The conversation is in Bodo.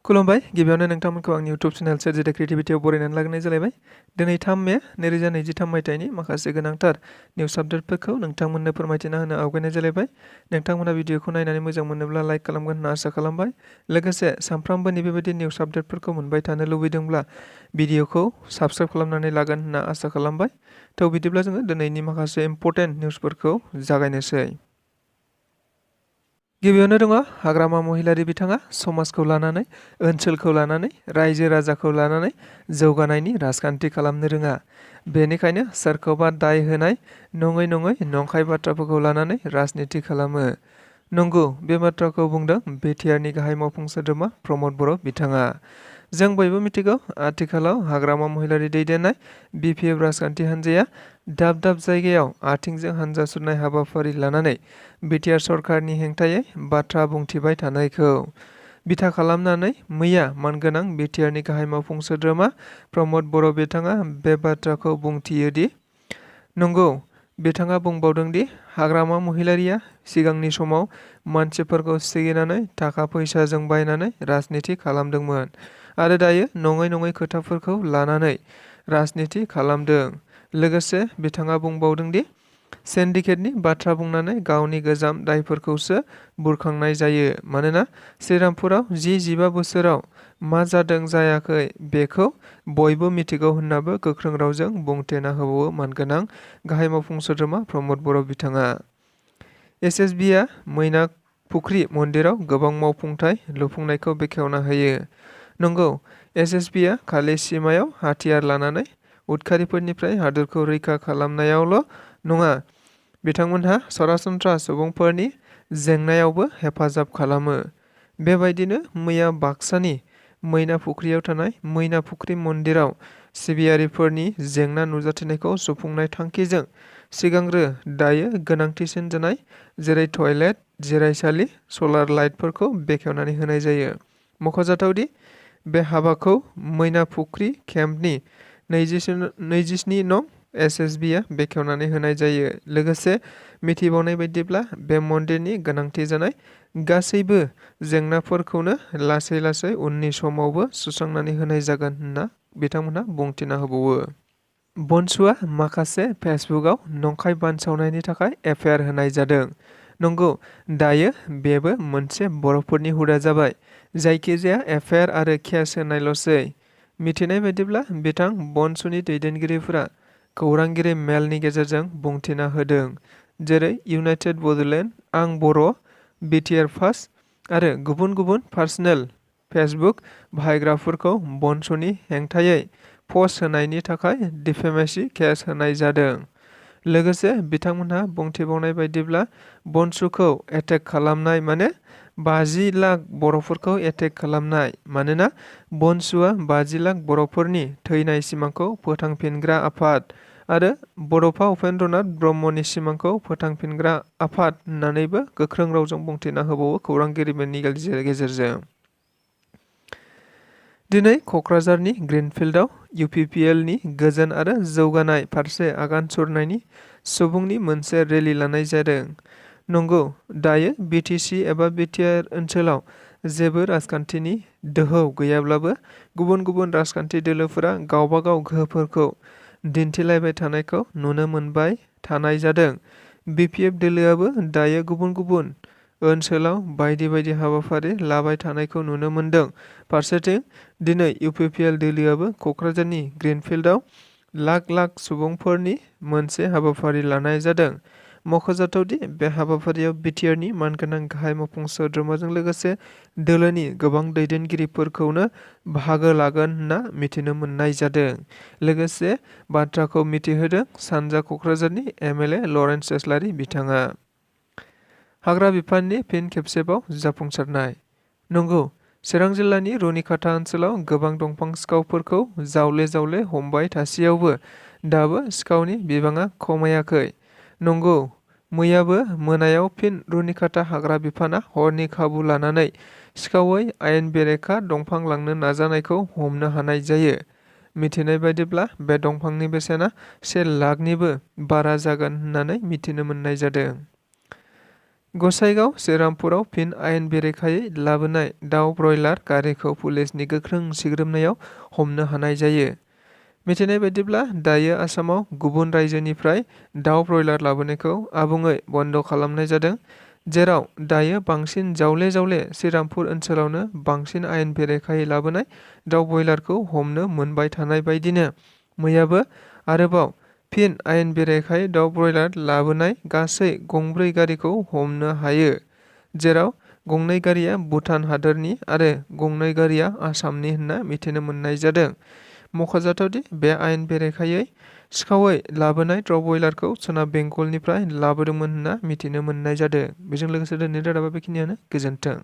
खुलुमबाय गिबियावनो नोंथांमोनखौ आंनि इउटुब चेनेल सोरजिथा क्रिएटिभिटियाव बरायनानै लाग्रोनाय जालायबाय। दिनै 3 मे 2023 मायथाइनि माखासे गोनांथार निउस आपडेटफोरखौ नोंथांमोननो फोरमायथिना होनो आवगायनाय जालायबाय। नोंथांमोना भिडिअखौ नायनानै मोजां मोनोब्ला लाइक खालामगोन होनना आसा खालामबाय। लोगोसे सानफ्रामबोनि बेबायदि निउस आपडेटफोरखौ मोनबाय थानो लुबैदोंब्ला भिडिअखौ साबस्क्राइब खालामनानै लागोन होनना आसा खालामबाय। बिदिब्ला जोङो दिनैनि माखासे इम्पर्टेन्ट निउसफोरखौ जागायनोसै। गिबियावनो दङ हाग्रामा महिलारि बिथाङा समाजखौ लानानै ओनसोलखौ लानानै रायजो राजाखौ लानानै जौगानायनि राजखान्थि खालामनो रोङा। बेनिखायनो सोरखौबा दाय होनाय नङै नंखाय बाथ्राफोरखौ लानानै राजनिति खालामो। नंगौ, बे बाथ्राखौ बुंदों बिटिआरनि गाहाय मावफुं सोद्रोमा प्रमद बर' बिथाङा। जों बयबो मिथिगौ आथिखालाव हाग्रामा महिलारि दैदेननाय बिपिएफ राजखान्थि हान्जाया दाब दाब जायगायाव आथिंजों हान्जा सुरनाय हाबाफारि लानानै बिटिआर सरकारनि हेंथायै बाथ्रा बुंथिबाय थानायखौ बिथा खालामनानै मैया मानगोनां बिटिआरनि गाहाय मावफुं सोद्रोमा प्रमद बर' बिथाङा बे बाथ्राखौ बुंथियोदि नंगौ, बिथाङा बुंबावदों दि हाग्रामा महिलारिया सिगांनि समाव मानसिफोरखौ सिगिनानै थाखा फैसाजों बायनानै राजनिति खालामदोंमोन आरो दायो नङै खोथाफोरखौ लानानै राजनिति खालामदों। लोगोसे बिथाङा बुंबावदों दि सिन्डिकेटनि बाथ्रा बुंनानै गावनि गोजाम दायफोरखौसो बुरखांनाय जायो। मानोना श्रीरामपुराव 10-15 बोसोराव मा जादों जायाखै बेखौ बयबो मिथिगौ होननाबो गोख्रों रावजों बुंथिना होबावो मानगोनां गाहाय मावफुं सोद्रोमा प्रमद बर' बिथाङा। एसएसबिआ मैना फुख्रि मन्दिराव गोबां मावफुंथाय लुफुंनायखौ बेखेवना होयो। नंगौ, एसएसबिआ खालि सिमायाव हाथियार लानानै उदखारिफोरनिफ्राय हादोरखौ रैखा खालामनायावल' नङा, बिथांमोनहा सरासनस्रा सुबुंफोरनि जेंनायावबो हेफाजाब खालामो। बेबायदिनो मैया बाक्सानि मैना फुख्रियाव थानाय मैना फुख्रि मन्दिराव सिबियारिफोरनि जेंना नुजाथिनायखौ सुफुंनाय थांखिजों सिगांग्रो दायो गोनांथिसिन जानाय जेरै टयलेट, जिरायसालि, सलार लाइटफोरखौ बेखेवनानै होनाय जायो। मख'जाथावदि बे हाबाखौ मैना फुख्रि केम्पनि 27 नं एसएसबिआ बेखेवनानै होनाय जायो। लोगोसे मिथिबावनाय बायदिब्ला बे मन्दिरनि गोनांथि जानाय गासैबो जेंनाफोरखौनो लासै उननि समावबो सुस्रांनानै होनाय जागोन होनना बिथांमोनहा बुंथिना होबावो। बनसुआ माखासे फेसबुकआव नंखाय बानसावनायनि थाखाय एफआइआर होनाय जादों। नंगौ, दायो बेबो मोनसे बर'फोरनि हुदा जाबाय। जायखिजाया एफआइआर आरो केस होनायल'सै। मिथिनाय बायदिब्ला बिथां बनसुनि दैदेनगिरिफोरा खौरांगिरि मेलनि गेजेरजों बुंथिना होदों। जेरै इउनाइटेड बडलेण्ड, आं बर', बिटिआर फार्स्ट आरो गुबुन पार्सनेल फेसबुक बाहायग्राफोरखौ बनसुनि हेंथायै पस्ट होनायनि थाखाय डिफेमेसि केस होनाय जादों। लोगोसे बिथांमोनहा बुंथिबावनाय बायदिब्ला बनसुखौ एटेक खालामनाय माने 50 लाख बर'फोरखौ एटेक खालामनाय। मानोना बनसुआ 50 लाख बर'फोरनि थैनाय सिमांखौ फोथांफिनग्रा आफाद आरो बड'फा उपेन्द्रनाथ ब्रह्मनि सिमांखौ फोथांफिनग्रा आफाद होननानैबो गोख्रों रावजों बुंथिना होबावो खौरांगिरि मेलनि गेजेरजों। दिनै क'क्राझारनि ग्रिनफिल्डआव इउपिपिएलनि गोजोन आरो जौगानाय फारसे आगान सुरनायनि सुबुंनि मोनसे रेलि लानाय जादों। नंगौ, दायो बिटिसि एबा बिटिआर ओनसोलाव जेबो राजखान्थिनि दोहौ गैयाब्लाबो गुबुन राजखान्थि दोलोफोरा गावबा गाव गोहोफोरखौ दिन्थिलायबाय थानायखौ नुनो मोनबाय थानाय जादों। बिपिएफ दोलोआबो दायो गुबुन ओनसोलाव बायदि हाबाफारि लाबाय थानायखौ नुनो मोन्दों। फारसेथिं दिनै इउपिपिएल दोलोआबो क'क्राझारनि ग्रिनफिल्डआव लाख सुबुंफोरनि मोनसे हाबाफारि लानाय जादों। मख'जाथावदि बे हाबाफारियाव बिटिआरनि मानगोनां गाहाय मावफुं सोद्रोमाजों लोगोसे दोलोनि गोबां दैदेनगिरिफोरखौनो बाहागो लागोन होनना मिथिनो मोननाय जादों। लोगोसे बाथ्राखौ मिथिहोदों सानजा क'क्राझारनि एमएलए लरेन्स इस्लारि बिथाङा। हाग्रा बिफाननि फिन खेबसेबाव जाफुंसारनाय। नंगौ, चिरां जिल्लानि रुनिखाता ओनसोलाव गोबां दंफां सिखावफोरखौ जावले हमबाय थासेयावबो दाबो सिखावनि बिबाङा खमायाखै। नंगौ, मैयाबो मोनायाव फिन रुनिखाता हाग्रा बिफाना हरनि खाबु लानानै सिखावै आयेन बेरेखा दंफां लांनो नाजानायखौ हमनो हानाय जायो। मिथिनाय बायदिब्ला बे दंफांनि बेसेना 1 लाखनिबो बारा जागोन होननानै मिथिनो मोननाय जादों। गसाइगाव श्रीरामपुराव फिन आयेन बेरेखायै लाबोनाय दाउ ब्रयलार गारिखौ पुलिसनि गोख्रों सिग्रोमनायाव हमनो हानाय जायो। मिथिनाय बायदिब्ला दायो आसामाव गुबुन रायजोनिफ्राय दाउ ब्रयलार लाबोनायखौ आबुङै बन्द खालामनाय जादों, जेराव दायो बांसिन जावले श्रीरामपुर ओनसोलावनो बांसिन आयेन बेरेखायै लाबोनाय दाउ ब्रयलारखौ हमनो मोनबाय थानाय बायदिनो मैयाबो आरोबाव फिन आयेन बेरेखायै दाउ ब्रयलार लाबोनाय गासै गंब्रै गारिखौ हमनो हायो, जेराव गंनै गारिया भुटान हादोरनि आरो गंनै गारिया आसामनि होनना मिथिनो मोननाय जादों। मख'जाथावदि बे आयेन बेरेखायै सिखावै लाबोनाय दाउ ब्रयलारखौ सोनाब बेंगलनिफ्राय लाबोदोंमोन होनना मिथिनो मोननाय जादों। बेजों लोगोसे दिनैनि रादाबा बेखिनियानो। गोजोन्थों।